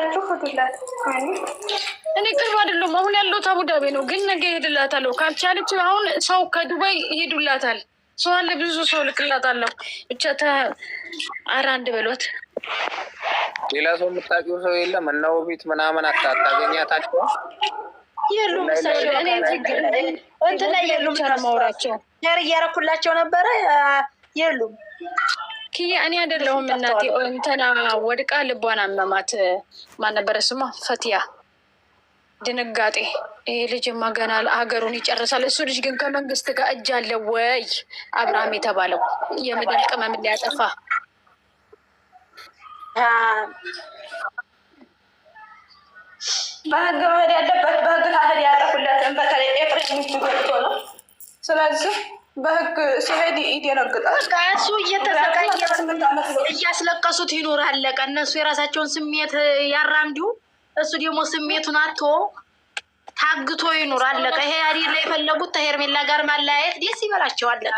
ካላችሁ ሂዱላት። እኔ ቅርብ አይደለሁም። አሁን ያለሁት አቡዳቢ ነው፣ ግን ነገ እሄድላታለሁ። ካልቻለች አሁን ሰው ከዱባይ ይሄዱላታል። ሰው አለ፣ ብዙ ሰው ልክላታለሁ። ብቻ ኧረ አንድ በሏት። ሌላ ሰው የምታውቂው ሰው የለም? እነ ውቢት ምናምን አታገኛታቸው? የሉም። እንትን ላይ የሉም። ማውራቸው Share እያረኩላቸው ነበረ፣ የሉም። ክያ እኔ አይደለሁም እናቴ። እንትና ወድቃ ልቧን አመማት። ማን ነበረ ስሟ? ፈቲያ። ድንጋጤ። ይሄ ልጅማ ገና ሀገሩን ይጨርሳል። እሱ ልጅ ግን ከመንግስት ጋር እጅ አለ ወይ? አብርሃም የተባለው የምድር ቅመም ሊያጠፋ። በህግ መሄድ ያለበት በህግ ካህድ ያጠፉለትን በተለይ ኤፍሬም ሚስቱ ገብቶ ነው። ስለዚህ በህግ ሲሄድ ይደነግጣል። በቃ እሱ እየተሰቃየ እያስለቀሱት ይኑር፣ አለቀ። እነሱ የራሳቸውን ስሜት ያራምዱ፣ እሱ ደግሞ ስሜቱን አቶ ታግቶ ይኑር፣ አለቀ። ይሄ አይደለ የፈለጉት? ከሄርሜላ ጋር ማለያየት ደስ ይበላቸው፣ አለቀ።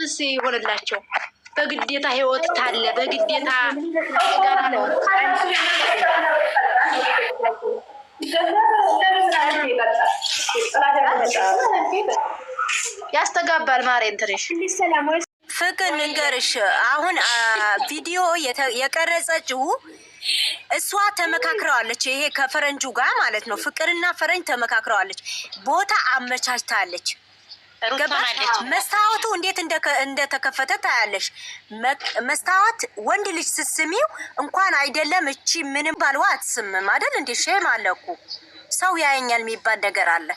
እስ ይሆንላቸው። በግዴታ ህይወት ታለ በግዴታ ጋር ነው። ያስተጋባል። ማሬ እንትንሽ ፍቅር ንገርሽ፣ አሁን ቪዲዮ የቀረጸችው እሷ ተመካክረዋለች። ይሄ ከፈረንጁ ጋር ማለት ነው። ፍቅርና ፈረንጅ ተመካክረዋለች። ቦታ አመቻችታለች። ገባሽ? መስታወቱ እንዴት እንደተከፈተ ታያለሽ። መስታወት ወንድ ልጅ ስትስሚው እንኳን አይደለም እቺ ምንም ባልዋ አትስምም አይደል እንዴ? Shame አለ እኮ፣ ሰው ያየኛል የሚባል ነገር አለ።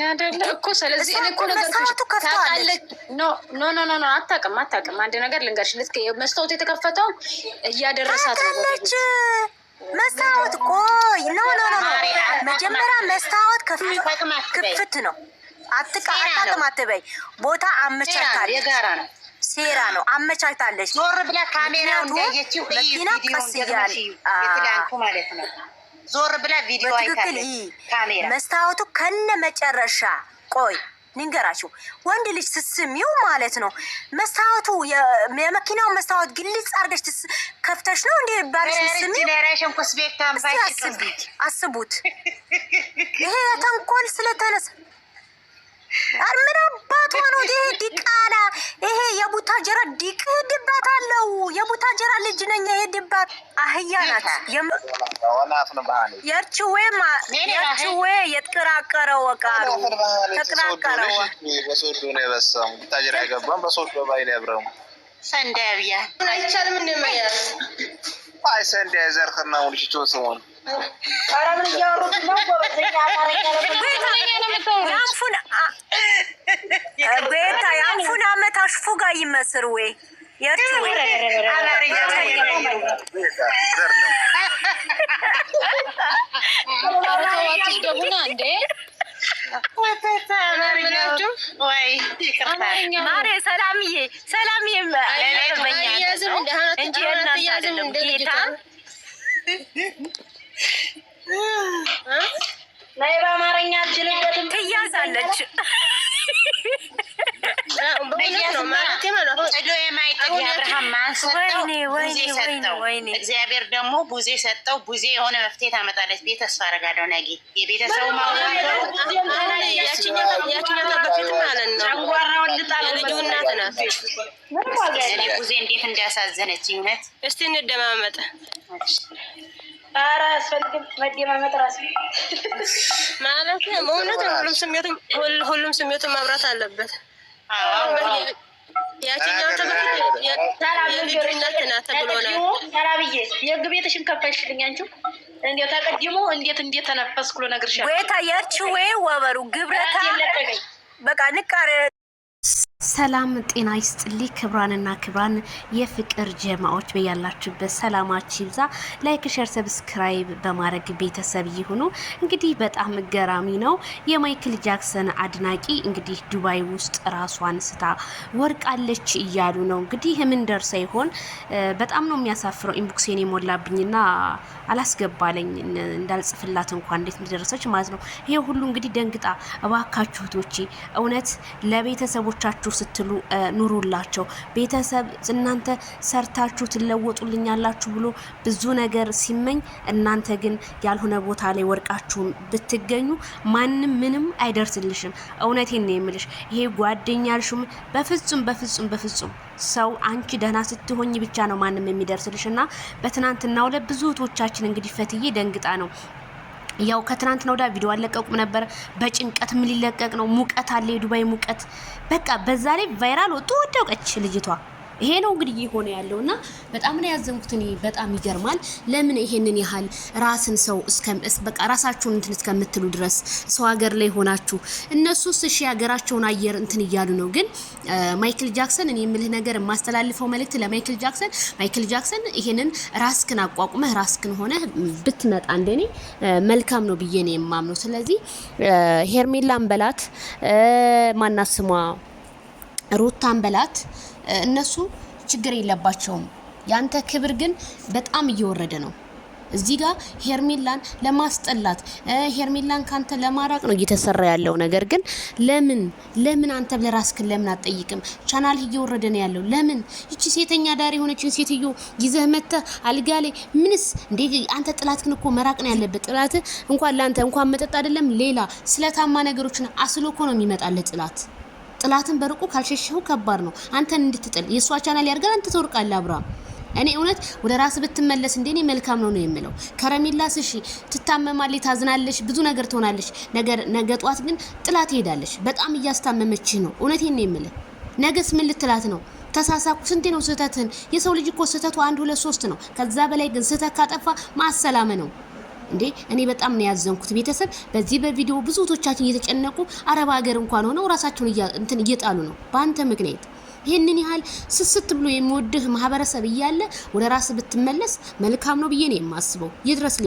አይደለ እኮ። ስለዚህ እኔ እኮ ነገር መስታወቱ ከፍተዋለች። No, no, no, no፣ አታውቅም፣ አታውቅም። አንድ ነገር ልንገርሽ፣ ልክ መስታወቱ የተከፈተው እያደረሳት ነው። ታውቃለች። መስታወት፣ ቆይ፣ no, no, no፣ መጀመሪያ መስታወት ክፍት ነው። አታውቅም አትበይ። ቦታ አመቻችታለች። ሴራ ነው፣ አመቻችታለች። ዞር ብላ ካሜራው እንዳየችው መኪና ቀስ እያለ የትላንቱ ማለት ነው። ዞር ብላ ቪዲዮ በትክክል አይታለች። ካሜራ መስታወቱ ከነ መጨረሻ፣ ቆይ ንንገራችሁ፣ ወንድ ልጅ ስትስሚው ማለት ነው፣ መስታወቱ የመኪናው መስታወት ግልጽ አድርገሽ ከፍተሽ ነው እንዴ ባልሽ ስትስሚው? እስኪ አስቡት። ይሄ የተንኮል ስለተነሳ ምን አባቱ ነው ይሄ ዲቃላ? ይሄ የቡታጀራ ዲቅ ድባት አለው። የቡታጀራ ልጅ ነኝ። ይሄ ድባት አህያ ናት። የርችዌ የርችዌ የትቀራቀረ ወቃሩ ተቀራቀረ። በሶዶ ነው የበሰሙ፣ ቡታጀራ አይገባም። በሶዶ ባይል ያብረሙ ሰንዳብያ አይቻልም እንደመያዝ አይ ሰንዳ ዘርክና ሙልሽቾ ስሙን ኧረ ምን እያወሩት ነው? ጎበዝ ያንፉን ቤታ ያንፉን አመት አሽፉ ጋር ይመስር ወይ የርችዌ ዘር ነው። ገቡና እንዴ። ማሬ ሰላምዬ፣ ሰላምዬ እንጂ የእናንተ አይደለም ጌታ። ናይ በአማርኛ አልችልበትም። ትያዛለች። ጥሎ የማይጥል የአብርሃም ማን ሰጠው? ቡዜ ሰጠው። እግዚአብሔር ደግሞ ቡዜ ሰጠው። ቡዜ የሆነ መፍትሄ ታመጣለች ብዬ ተስፋ አደርጋለሁ። ነገ የቤተሰቡ ያችኛው በፊት ማለት ነው። ጨንጓራውን ልጣል። የልጁ እናት ናት። እኔ ቡዜ እንዴት እንዳሳዘነች እውነት። እስቲ እንደማመጥ። ኧረ አያስፈልግም መደማመጥ ራሱ። ማለት እውነት ሁሉም ስሜቱን ማብራት አለበት። ያችኛው ተበፊት የልጁ እናት ናት ተብሎ ነው። ሰላምዬ የህግ ቤትሽን ከፈሽልኝ። አንቺው እንዴ ተቀድሞ እንዴት እንዴት ተነፈስኩ ልነግርሻለሁ። ጎታ የርችዌ ወበሩ ግብረታ በቃ ንቃር። ሰላም ጤና ይስጥልኝ። ክብራንና ክብራን የፍቅር ጀማዎች በያላችሁበት ሰላማችሁ ይብዛ። Like፣ share፣ subscribe በማድረግ ቤተሰብ ይሁኑ። እንግዲህ በጣም ገራሚ ነው። የማይክል ጃክሰን አድናቂ እንግዲህ ዱባይ ውስጥ ራሷን ስታ ወርቃለች እያሉ ነው። እንግዲህ ምን ደርሰ ይሆን? በጣም ነው የሚያሳፍረው። Inbox ኤን የሞላብኝና አላስገባለኝ እንዳልጽፍላት እንኳን እንዴት እንደደረሰች ማለት ነው። ይሄ ሁሉ እንግዲህ ደንግጣ፣ እባካችሁ እህቶቼ እውነት ለቤተሰቦቻችሁ ስትሉ ኑሩላቸው። ቤተሰብ እናንተ ሰርታችሁ ትለወጡልኛላችሁ ብሎ ብዙ ነገር ሲመኝ፣ እናንተ ግን ያልሆነ ቦታ ላይ ወድቃችሁም ብትገኙ ማንም ምንም አይደርስልሽም። እውነቴን ነው የምልሽ። ይሄ ጓደኛ ያልሽውም በፍጹም በፍጹም በፍጹም ሰው አንቺ ደህና ስትሆኝ ብቻ ነው ማንም የሚደርስልሽ። እና በትናንትናው ዕለት ብዙ እህቶቻችን እንግዲህ ፈትዬ ደንግጣ ነው፣ ያው ከትናንትና ወዲያ ቪዲዮ አለቀቁም ነበር። በጭንቀት ምን ሊለቀቅ ነው? ሙቀት አለ፣ የዱባይ ሙቀት። በቃ በዛ ላይ viral ወጥቶ ወደቀች ልጅቷ። ይሄ ነው እንግዲህ እየሆነ ያለው እና በጣም ነው ያዘንኩት እኔ። በጣም ይገርማል። ለምን ይሄንን ያህል ራስን ሰው እስከ በቃ ራሳችሁን እንትን እስከምትሉ ድረስ ሰው ሀገር ላይ ሆናችሁ? እነሱስ እሺ ሀገራቸውን አየር እንትን እያሉ ነው። ግን ማይክል ጃክሰን፣ እኔ የምልህ ነገር፣ የማስተላልፈው መልእክት ለማይክል ጃክሰን፣ ማይክል ጃክሰን ይሄንን ራስክን አቋቁመህ ራስክን ሆነህ ብትመጣ እንደኔ መልካም ነው ብዬ ነው የማምነው። ስለዚህ ሄርሜላን በላት፣ ማናት ስሟ፣ ሩታን በላት፣ እነሱ ችግር የለባቸውም። ያንተ ክብር ግን በጣም እየወረደ ነው። እዚህ ጋር ሄርሜላን ለማስጠላት፣ ሄርሜላን ካንተ ለማራቅ ነው እየተሰራ ያለው ነገር። ግን ለምን ለምን አንተ ለራስክን ለምን አትጠይቅም? ቻናል እየወረደ ነው ያለው። ለምን ይቺ ሴተኛ አዳሪ የሆነችን ሴትዮ ይዘህ መተህ አልጋ ላይ ምንስ እንዴ? አንተ ጥላትክን እኮ መራቅ ነው ያለበት። ጥላት እንኳን ለአንተ እንኳን መጠጥ አይደለም ሌላ ስለታማ ነገሮችን አስሎ እኮ ነው የሚመጣልህ ጥላት። ጥላትን በርቁ ካልሸሸው ከባድ ነው። አንተን እንድትጥል የእሷ ቻናል ያድርጋል። አንተ ትወርቃለህ አብርሃም። እኔ እውነት ወደ ራስ ብትመለስ እንደኔ መልካም ነው ነው የምለው። ከረሜላስ እሺ ትታመማለች፣ ታዝናለች፣ ብዙ ነገር ትሆናለች። ነገር ነገ ጧት ግን ጥላት ትሄዳለች። በጣም እያስታመመችህ ነው። እውነቴን ነው የምልህ። ነገስ ምን ልትላት ነው? ተሳሳኩ። ስንቴ ነው ስህተትህን? የሰው ልጅ እኮ ስህተቱ አንድ፣ ሁለት፣ ሶስት ነው። ከዛ በላይ ግን ስህተት ካጠፋ ማሰላመ ነው እንዴ። እኔ በጣም ነው ያዘንኩት ቤተሰብ። በዚህ በቪዲዮ ብዙ እህቶቻችን እየተጨነቁ አረብ ሀገር እንኳን ሆነው ራሳቸውን እንትን እየጣሉ ነው በአንተ ምክንያት። ይህንን ያህል ስስት ብሎ የሚወድህ ማህበረሰብ እያለ ወደ ራስ ብትመለስ መልካም ነው ብዬ ነው የማስበው። ይድረስ።